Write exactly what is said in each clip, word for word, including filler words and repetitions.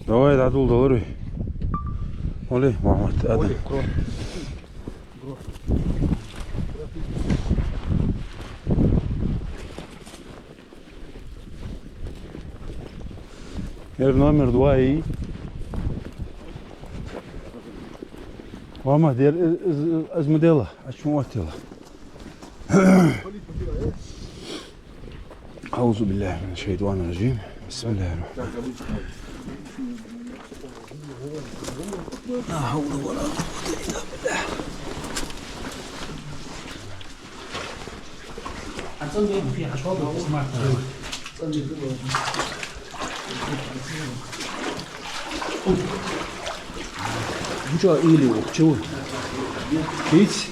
Давай, дӀадоладалар вай. Оли, Мухьаммад, Адам. Оли, кро. Ер номер два и. Мухьаммад, ер из, из, из ма делахь, а чу ма оттаделахь. أعوذ بالله من الشيطان الرجيم. بسم الله الرحمن الرحيم. لا حول ولا قوة إلا بالله. Мича или ухчу? Хиц?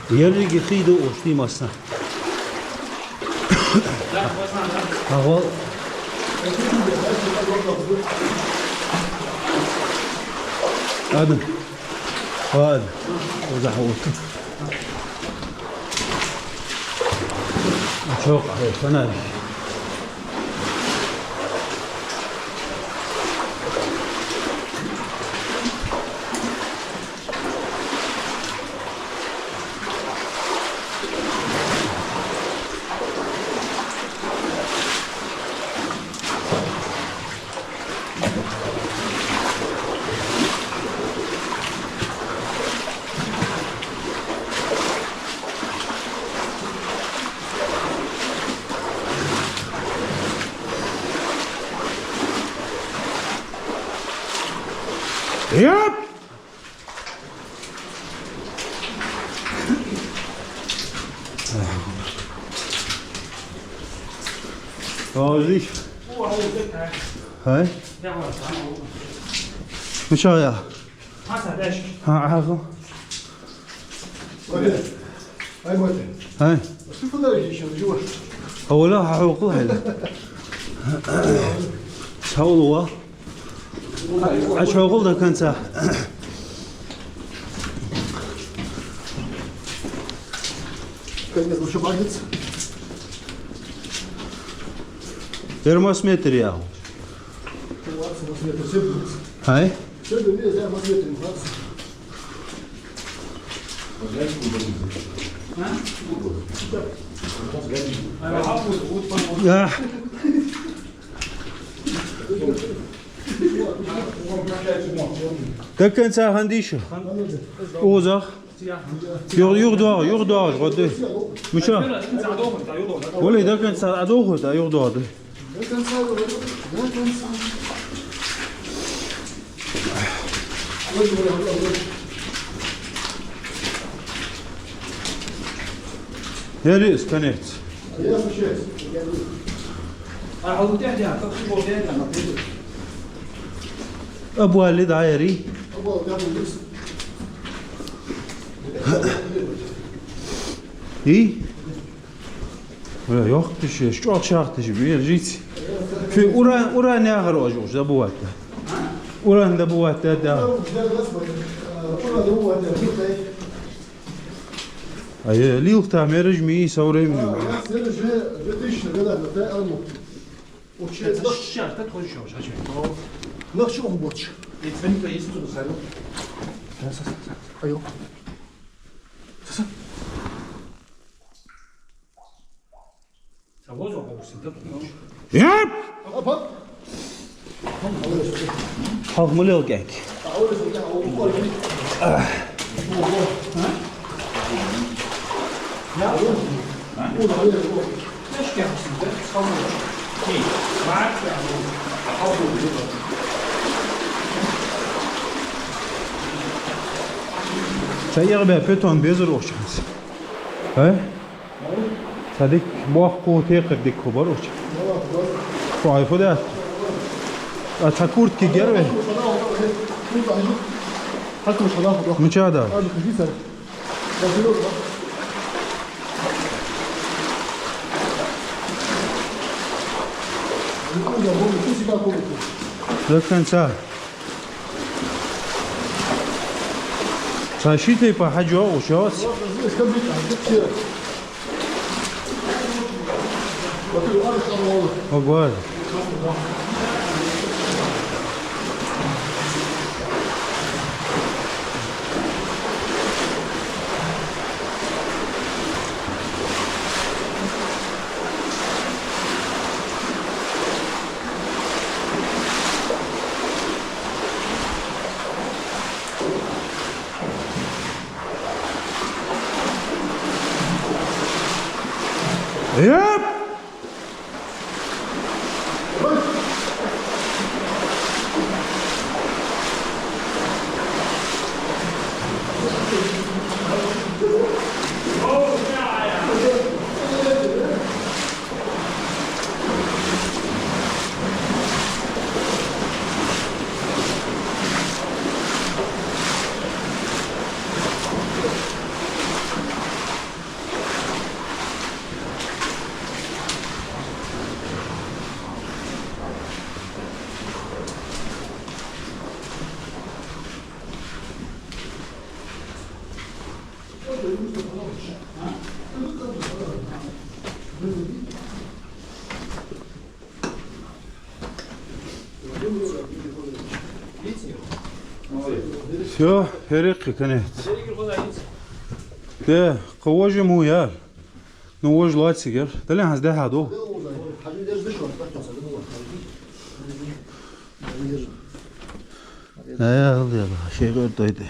Еррига хий да оаш, тӀа масса. Агьвал. Адам. Ладно. Узахь отта. Чокх, э, фонарик. Яп! Ложись. Хай? Ну чё я? Ха, ха, ха. Ай, мати. Ай. Что подарок ещё? Чего? А оля хьокхал хьайла. Саулова. Ӏочухьокхал до конца. Конец лучше бажится. Термосметр я. Термосметр, всё будет. Ай? Всё будет, я термосметр, двадцать. Да. До конца хьан дийша? Узах. Юх-, юхадоагӀа, юхадоагӀа, гӀо де. Мича? Вале, до конца а дохуй, да, юхадоагӀа де. До конца говорю, до конца. Яри из конец. А я случайно. А вот это, как ты вот это, например. Абу Али, да, яри. Абу Али, да, Абу Али. И? Э, йоккха тиша, чӀоагӀа шахташ, бер жиц. Фи уран, уран яхар ожуш, добывать да. Уран добывать да, да. Ай, лилхта мераж ми со временем. Нах чу охбоч. Айо. Яп! Хьалха ма лел кӀаьнк. Ца эгӀабе петон безар ухчанца. Хай? Ца дик бохку текхар дик ху бар уч. Фу ай фу да? А ца куртки герве? Мича да? До конца. Цхьа ши тайпа хьаж йоагӀаш йоац. Агвар. Yep. Всё, хӀерикхи конец. Де, кхы вож мо яр. Ну, вож лоацигар. Дале хьанз дехьа ду. Э, алла, шей гӀертойде.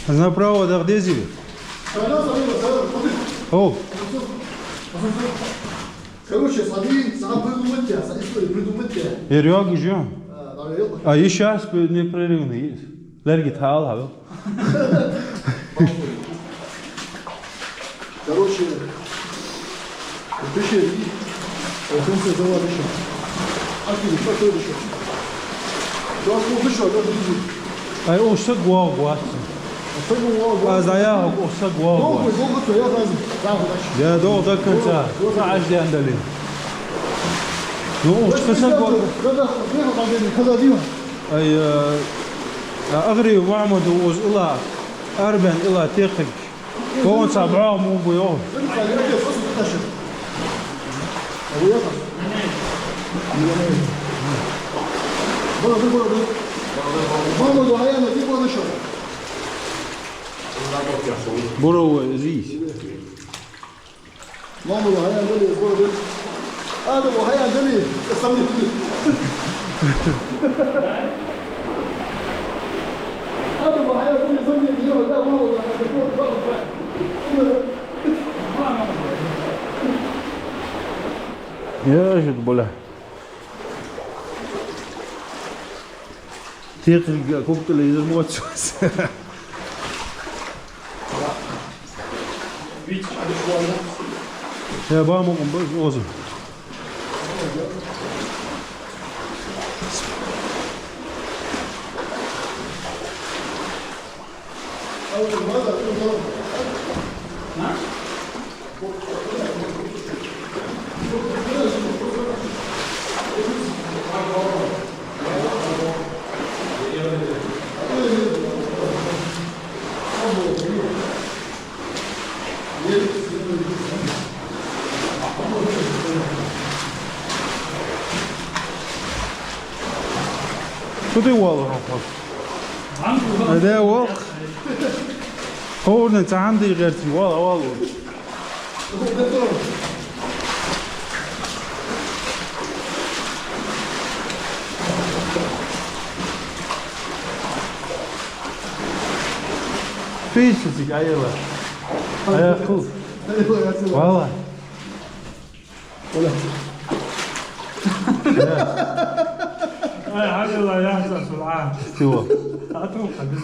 Направо дагӀа дезий? О. Короче, смотри, сам придумать тебя, сам историю придумать тебя. Серьёзно же? А, да, я... А и щас непрерывный есть. Лерги тхал хавел. Короче, пиши, и в конце завал ещё. А ты что, что ещё? Да, слушай, что, да, иди. Ай, ош саг воагӀаш вац. Аз дӀаяхалга, ош саг воагӀаш вац. Я, догӀа до конца. Ца Ӏаш де андали. Ну, ош саг воагӀаш. Ай, э, Агъри Мухьаммад, оз ила, арбен ила текхиг. Тонца бӀоагӀа му бу йоах. Буровой рис. Мама, хьаян дале, бора бе. Ада, хьаян дале, сам не. Ада, хьаян дале, сам не. Я, да, мама, да, да, да, да. Я, жид, бля. Текхиг куктала изар моццус. Э, ба мукъам ба, оза. Шу де вала хьо? Де вала. Ховрна цхьан де гӀерти вала, вала. Пейсициг айла. Айхул. Вала. Ай, хьалла, я хьасан сулхьа. Чего? А то хьалла.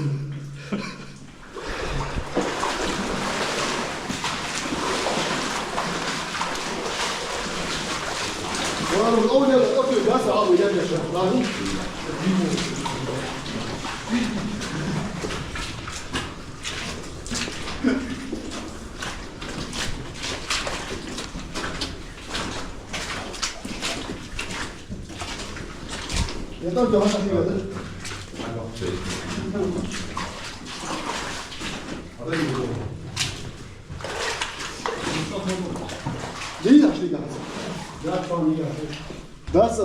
Дац.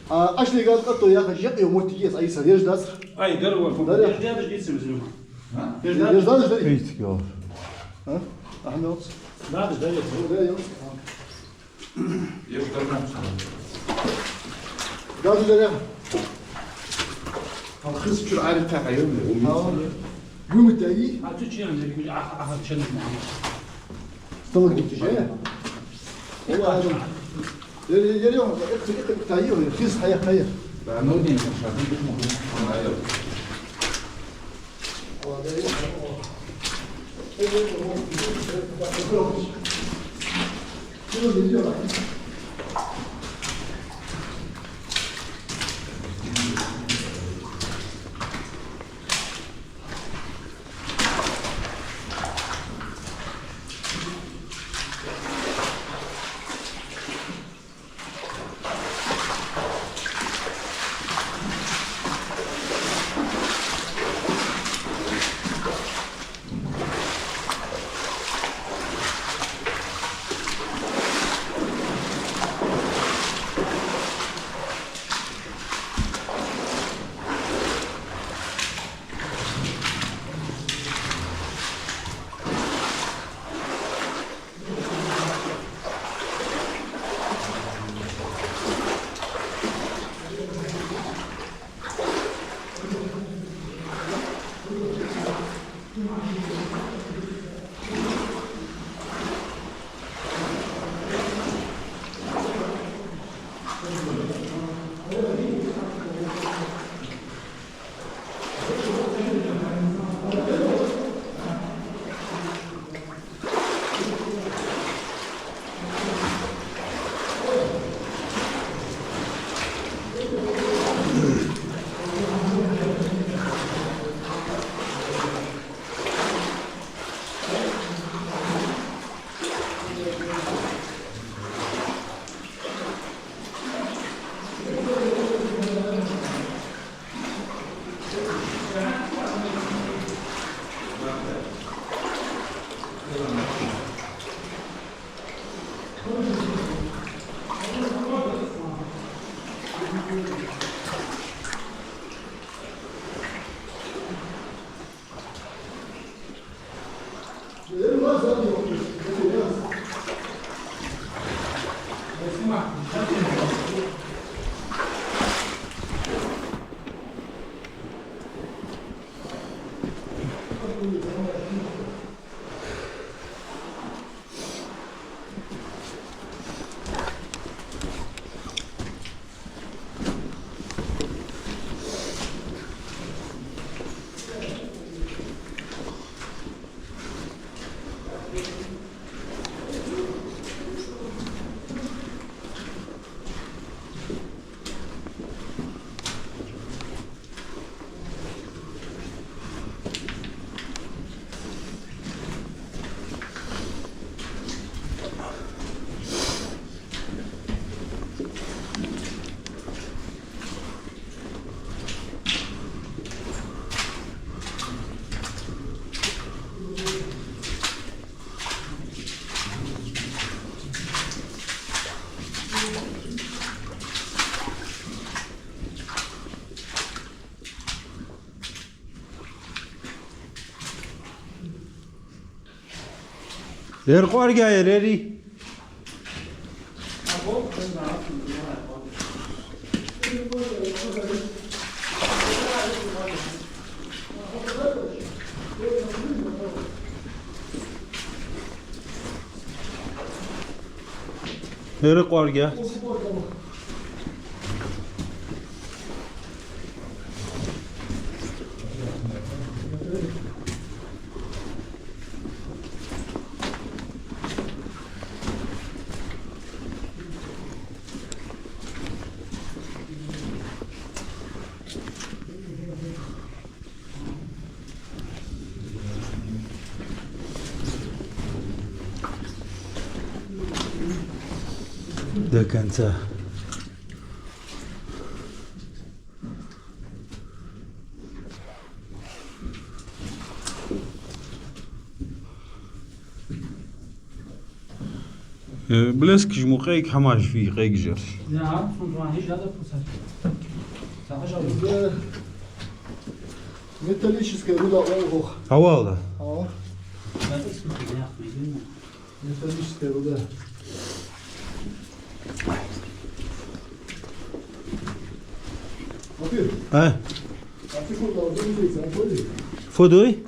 А, Ӏашлига къатто яхаш, жакъ йо моттиг я из, Ӏийса, ераш дац? Ай, дар вар. Дар я. Ераш дац, дийцам зума. А? Ераш дац, дар я. Ицкё. А? Ахьмед. Дац, дар я. Дар я. Ераш дар я. Дац, дар я. Хьал хиз чура арифта хьайом. Ау. Гумит ай? А цу чен дерг, а, а, чен Мухьаммад. Столок дикти же? Валла, ер, ер, ер, икх, икх, икх, тай, ер, хиз хьаяхай. Да, ну, не, ну, сейчас не буду. Ер кӀоарга я, ер. Ер кӀоарга. До конца. Э, блескаш мо къайгаш хӀамаш фу я къайгаш яраш? Да, фунт ван хӀижа да пусар. Сахажа. Металлическая руда оох. Хьавала. Ава. Металлическая руда. А? Фу дой?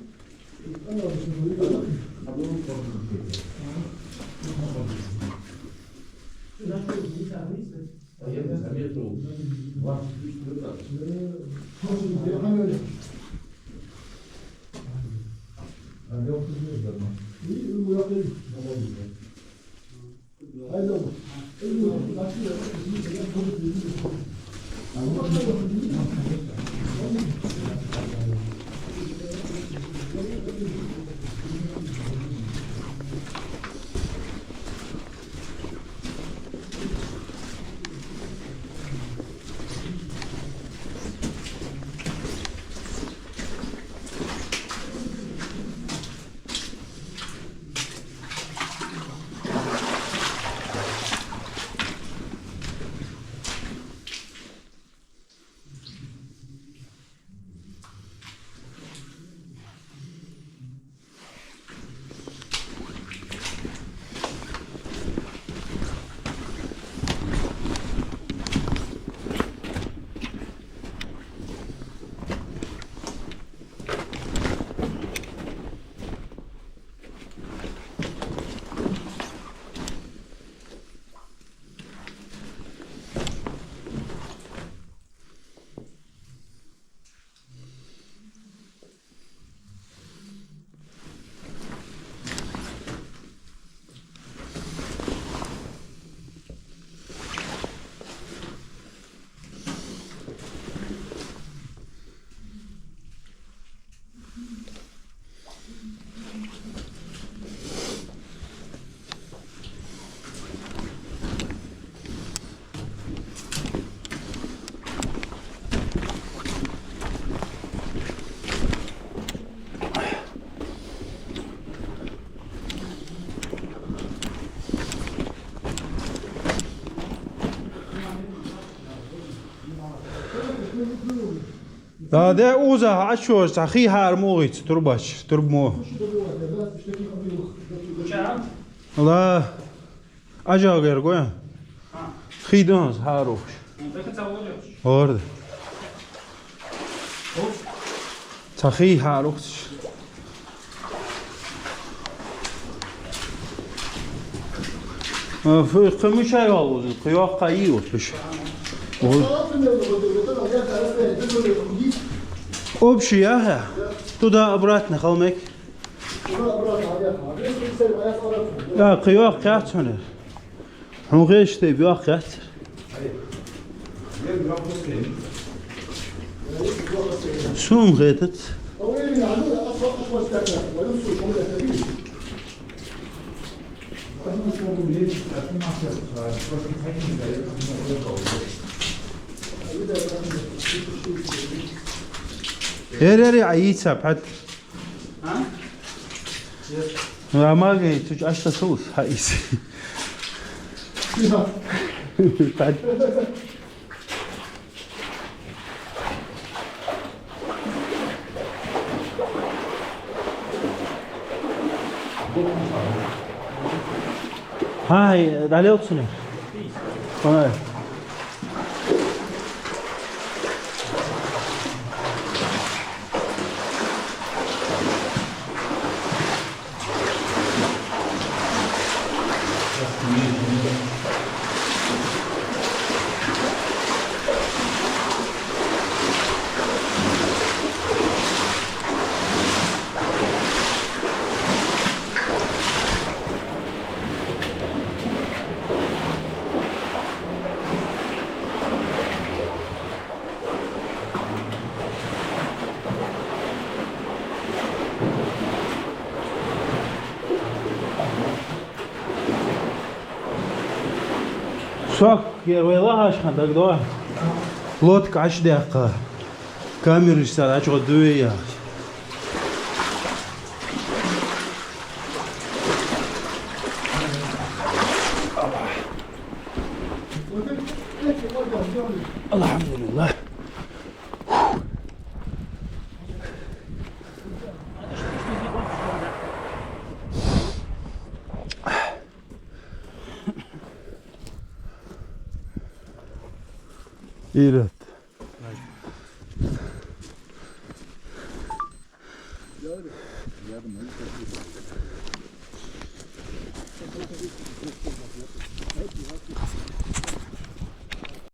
Да, де уза, а чё, цхьа хий хьара мо гӀийца, турбач, турба мо. Ла, ажагӀа гой. Хий донас хьарухаш. ХӀорда. Цхьа хий хьарухаш. А, фу, кхы мичай вал вуза, кхы йоккха йий вот, пиш. Вот. Общий, ага. Туда-обратно, холмек. Да, кхы йоккха яц хьона. Хьона хеташ тайпа йоккха яц. Сона хетац. Ер, ер, ер, Ӏа йийца, пхьат. А? Рамагай, цу чу ашта сус, хьаийца. Хьай, дӀалел цунна. Хьай. Сох, ер вай лахаш хьан дагадоагӀа? Лодка Ӏочудаьккха. Камераш цар ӀочугӀоргда вай яхаш. الحمد لله. Ирод.